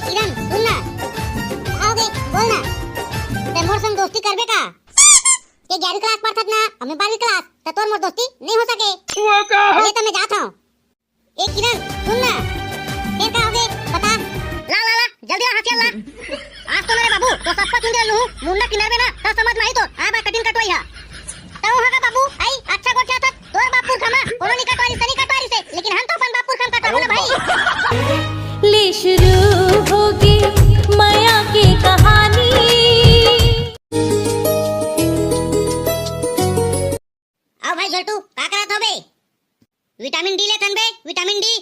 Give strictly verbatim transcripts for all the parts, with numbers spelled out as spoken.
किरण, सुन ना। का होगे, बोल ना। तैं मोर संग दोस्ती करबे का? तैं ग्यारहवीं क्लास पढ़थस ना, अउ मैं बारहवीं क्लास, त तोर मोर दोस्ती नइ हो सके। ले त मैं जात हंव। ए किरण, सुन ना। फेर का होगे, बता। ला, ला, ला, जल्दी ला, हथियार ला। आज तो ना रे बाबू, तोर सस्ता चुंदी लूहूं, मुंडा किनारबे ना, त समझ म आही तोर, आय बाय कटिंग कटवाई हा। त उहां का बाबू, अई, अच्छा गोठियाथस, तोर बाप पुरखा म कोनो नइ कटवारिस, नइ कटवारिस हे, लेकिन हम तो अपन बाप पुरखा म कटवाबो ना भाई। ले शुरू होगे मया के कहानी। अउ भाई झोलटू, का करत हस बे? विटामिन डी लेथन बे, विटामिन डी।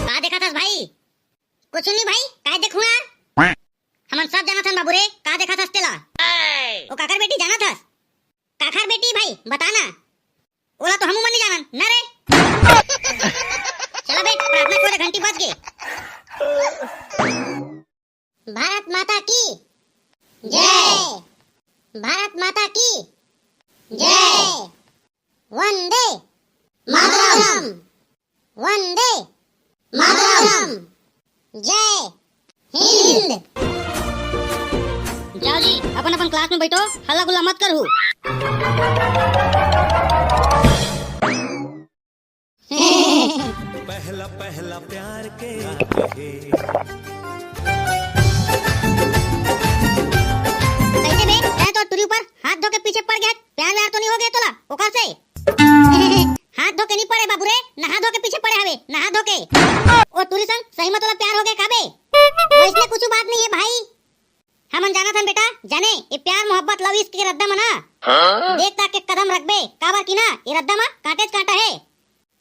का देखत हस भाई? कुछु नइ भाई, काय देखहूं यार? हमन सब जानत हन बाबू रे, का देखत हस तेला? ओ काकर बेटी जानत हस? काकर बेटी भाई, बता ना। ओला तो हमू मन नइ जानन, ना रे। चला बे, प्रार्थना करे घंटी बज गे। भारत माता की जय। भारत माता की जय। वंदे मातरम। वंदे मातरम। जय हिंद। जाओ जी, अपन अपन क्लास में बैठो, हल्ला गुल्ला मत करो। पहला पहला प्यार के रात हे। कैसे बे? तैं तो टुरी ऊपर हाथ धो के पीछे पड़ गया, प्यार व्यार तो नहीं हो गया तोला ओकर से? हाथ धो के नहीं पड़े बाबू रे, नहा धो के पीछे पड़े हवे, नहा धो के। ओ टुरी संग सही में तोला प्यार हो गया का बे? वैसने कुछ बात नहीं है भाई, हमन जानत हन बेटा, जाने, ये प्यार मोहब्बत लव इश्क के रद्दा म ना, हाँ? देख ताक के कदम रखबे, काबर कि ना, ये रद्दा म कांटेच कांटा हे।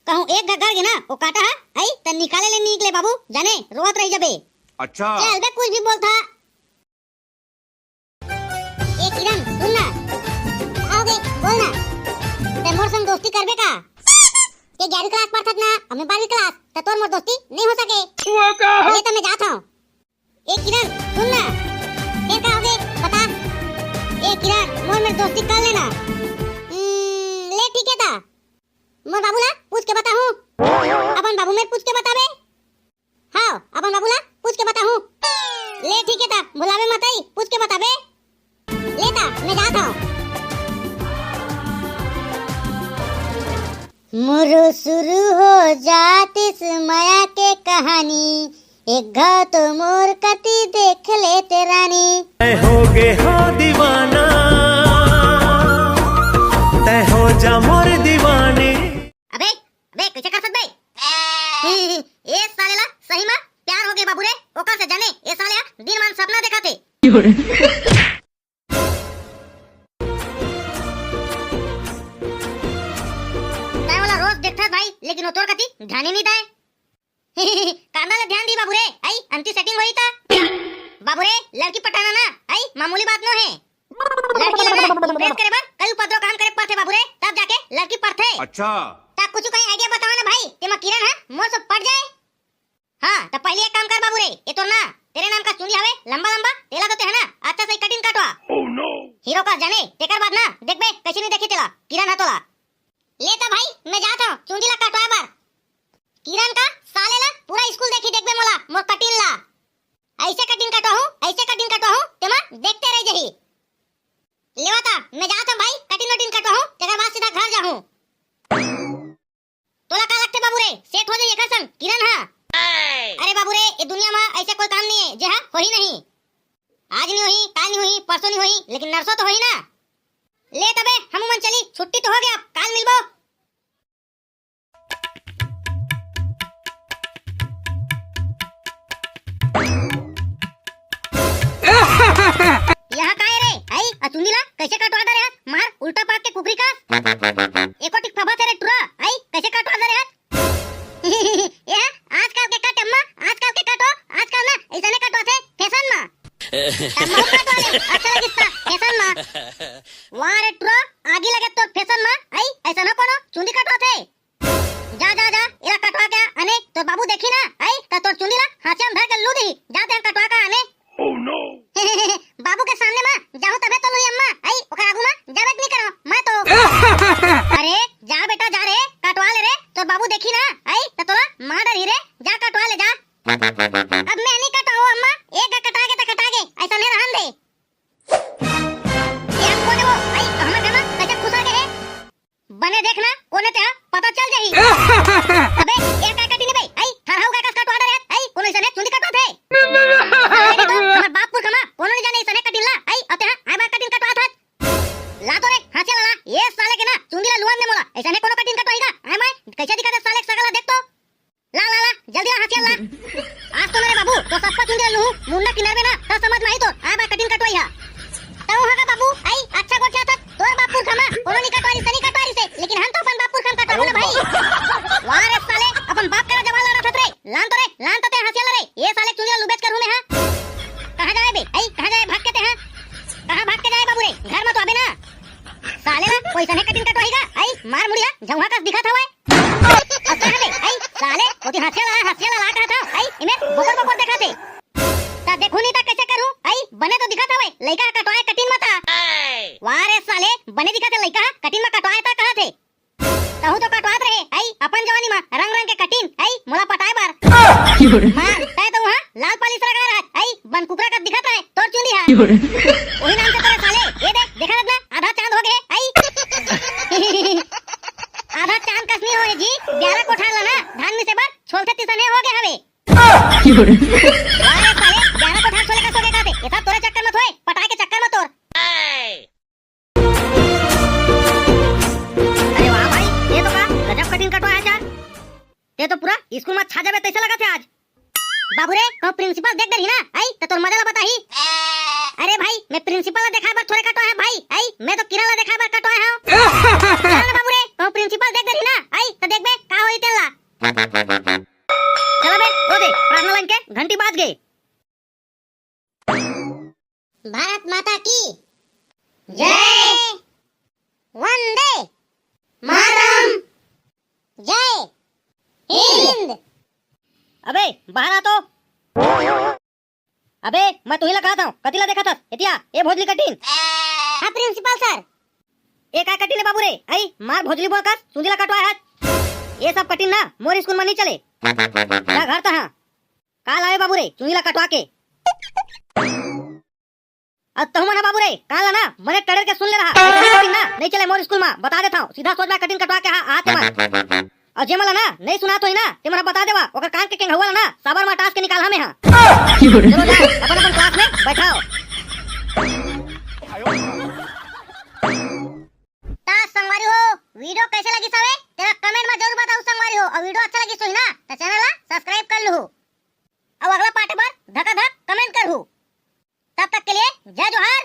कहूं एक घगर गे ना, वो कांटा ह, अई, त निकाले ले नी निकले बाबू, जाने, रोवत रही जबे। अच्छा। चल बे, कुछ भी बोलथा। ए किरण, सुन ना। का होगे, बोल ना। तैं मोर संग दोस्ती करबे का? तैं ग्यारहवीं क्लास पढ़थस ना, अउ मैं बारहवीं क्लास, त तोर मोर दोस्ती नइ हो सके। ये त मैं जात हंव। ए किरण, सुन ना। फेर का होगे, बता। ए किरण, मोर मेर दोस्ती कर लेना। हम्म, ले ठीक हे त। मोर बाबू ला पूछ के बताहूं। अपन बाबू मेर पूछ के बताबे। हां, अपन बाबू ला पूछ के बताहूं। ले ठीक हे त, भुलाबे मत अई, पूछ के बताबे। ले त, मैं जात हंव। मुरु शुरू हो जातिस मया के कहानी, एक घाव तो मोर कति देख लेते रानी। तैं हो गे हो दीवाना, तैं हो जा मोर दीवानी। अबे, अबे, कैसे कर सकबे? ए साले ला सही में प्यार हो गे बाबू रे, ओकर से जाने, ए साले हा दिन मान सपना देखत हे। तैं ओला रोज देखथस भाई, लेकिन वो तोर कति ध्यान ही नहीं दे। कांदा ले ध्यान दी बाबू रे, अई अंती setting होई त। बाबू रे, लड़की पटाना ना, अई मामूली बात नो हे। लड़की ला ना impress करे बर कई उपद्रव काम करे पड़थे बाबू रे, तब जाके लड़की पटथे। अच्छा। त कुछ कहीं idea बतावा ना भाई, तेमा किरण ह मोर से पट जाए। हां, त पहली एक काम कर बाबू रे, ये तोर ना, तेरे नाम का चुंदी हवे, लंबा लंबा, तेला तो ते है ना, अच्छा सही cutting कटवा। Oh no। हीरो का जाने, तेकर बाद ना, देखबे, कैसे नहीं देखी तेला, किरण ह तोला। ले त भाई, मैं जात हंव, चुंदी ला कटवाए बर। किरण का साले ला पूरा स्कूल देखी देखबे मोला, मोर cutting ला। ऐसे cutting कटवाहूं, ऐसे cutting कटवाहूं, तेमा देखते रह जही। लेवा त, मैं जात हंव भाई, cutting वटिंग कटवाहूं, तेकर बाद सीधा घर जाहूं। तोला का लगथे बाबू रे, set हो जाही एकर संग, किरण ह? अरे बाबू रे, ये दुनिया म ऐसे कोई काम नहीं है, जे ह होही नहीं। आज नहीं होही, काल नहीं होही, परसों नहीं होही, लेकिन नरसों तो होही ना। ले तबे, हमू मन चली, छुट्टी तो हो गया, काल मिलबो। यहाँ का है रे? आई, अ चुंदी ला कैसे कटवा दे रे हाथ? मार, उल्टा पाक के कुकरी का। एको टिक फबा थे रे टुरा। आई, कैसे कटवा दे रे हाथ? ये आजकल के कट अम्मा, आजकल के कटो, आजकल ना ऐसा नहीं कटवा थे, फैशन मा। तम्मा कटवा ले, अच्छा लगिस ता, फैशन मा। वाह रे टुरा, आगी लगे तोर फैशन मा। आई, ऐसा ना कोनो चुंदी कटवा थे। जा, जा, जा, एला कटवा के आ, अने तोर बाबू देखी ना, आई, त तोर चुंदी ला हांचिया म धर के लू दिही। जा, तें कटवा के आ, अने। Oh no। बाबू के सामने मा जाहूं तबे तो लूही अम्मा, आई, ओकर आगू मा जाबे नहीं करो, मैं तो। अरे, जा बेटा, जा रे, कटवा ले रे, तोर बाबू देखी ना, आई त तोला मार डरही रे, जा कटवा ले जा। अब मैं नहीं कटाऊँ अम्मा, एक गा कटा गे त कटा गे, ऐसा नहीं रहन दे। ये कोन हे वो? आई, हमर घर मा गजब खुसर गे हे। बने देख ना, कोन हे तेहा, पता चल जाही। अबे, ये का कटिन बे? आई, थरहा उगा कस कटवा डरे, आई, कोनो अइसने चुंदी कटवाथे। अरे तो, हमर बाप पुरखा मा, कोनो नहीं जाने अइसने कटिन ला, आई, अउ तेहा, आय बार कटिन कटवाथस। ला तो रे, हँसिया ला ला, ये साले के ना, चुंदी ला लुअन दे मोला, अइसने कोनो कटिन कटवाही का, आय माय, कैसे दिखथे साले के सकल ला देख तो। ला, ला, ला, जल्दी ला, हँसिया ला। आज तो ना रे बाबू, तोर सस्ता चुंदी ला लूहूँ, मुंडा किनार में ना, तब समझ में आही तोर, आय बार कटिन कटवाई हा। तहूँ हा का बाबू, आई, अच्छा गोठियाथस, तोर बाप पुरखा मा, कोनो नी कटवारिस, नी कटवारिस हे, लेकिन हम तो अपन बाप पुरखा मा कटवाबो ना भाई। वाह रे साले, अपन बाप करा जबान लड़ाथस रे, लान तो रे, लान तो ते हँसिया ला रे, ये साले चुंदी ला लुबेच करहूँ मैं हा। कहाँ जाए बे, आई, कहाँ जाए भाग के ते हा? कहाँ भाग के जाए बाबू रे, घर मा तो आबे ना। साले ला, कोई सने कटिन कटवाही का, आई, मार मुड़िया, झौहा कस दिखत हवय। अउ कहाँ बे? आई, साले, ओती हँसिया ला, हँसिया ला, ला कहत हँव। आई, इमे बोकर बोकर देखत हे। त देखहूँ नहीं त कइसे करहूँ? आई, बने तो दिखत हवय, लइका ह कटवाए कटिन मता। वाह रे साले, बने दिखत हे लइका ह, कटिन म कटवाए त कहत हे। तहूँ तो कटवात रहे, आई, अपन जवानी म रंग रंग के कटिन, आई, मोला पटाए बर। मार, तैं तो उहाँ लाल पालिश रंगाए रहत, आई, बन कुकरा कस दिखत रहे, तोर चुंदी ह। ओही नाम से तोरे साले, ये देख, देखत हस ना, आधा चांद हो गे, आई। आधा चांद कस नी होए जी, ग्यारह कोठार ला ना, धान मिसे बर छोलथे तिसने हो गे हवे। अरे साले, ग्यारह कोठार छोले कस हो गे कहत हे, ये सब तोरे चक्कर म होए, पटाए के चक्कर म तोर। अरे वाह भाई, ये तो का गजब कटिन कटवा हे यार। ते तो पूरा स्कूल म छा जाबे तइसे लगत हे आज। बाबू रे, कहूँ प्रिंसिपल देख डरही ना, आई, त तोर मजा ला बताही। अरे भाई, मैं प्रिंसिपल ला देखाए बर थोरे कटवाए हँव भाई, आई, मैं तो किरण ला देखाए बर कटवाए हँव। चल ना बाबू रे, कहूँ प्रिंसिपल देख डरही ना, आई, त देखबे, का होही तेन ला। चल बे, ओ दे, प्रार्थना लाइन के घंटी बाज गे। भारत माता की जय। वंदे मातरम। जय हिंद। अबे, बाहर आ तो। अबे, मैं तुही ला कहत हँव, कति ला देखत हस? एतिया, ए भोजली कटिन। हाँ, प्रिंसिपल सर। ए काय कटिन हे बाबू रे? आई, मार भोजली बोकस, चुंदी ला कटवाए हस। ये सब कटिन ना, मोर स्कूल म नहीं चले। जा घर तहाँ। काल आवे बाबू रे, चुंदी ला कटवा के। अउ तहूँ मन ह बाबू रे, कान ला ना, बने टड़ेर के सुन ले रहा। ये कटिन ना, नहीं चले मोर स्कूल म, बता देत हँव, सीधा सोझ बाय कटिन कटवा के हा, आते मन। अउ जे मन ला ना, नहीं सुनात होही ना, ते मन ह बता देवा, ओकर कान के केंघुआ ला ना, साबर म टास के निकालहूँ मैं हा। चलो जाओ, अपन अपन क्लास में बैठाओ। त संगवारी हो, वीडियो कइसे लगिस हवे, तेला कमेंट म जरूर बताहू संगवारी हो, अउ वीडियो अच्छा लगिस होही ना, त चैनल ला सब्सक्राइब कर लूहू, अउ अगला पार्ट बर धकाधक कमेंट करहू। तब तक के लिए जय जोहार,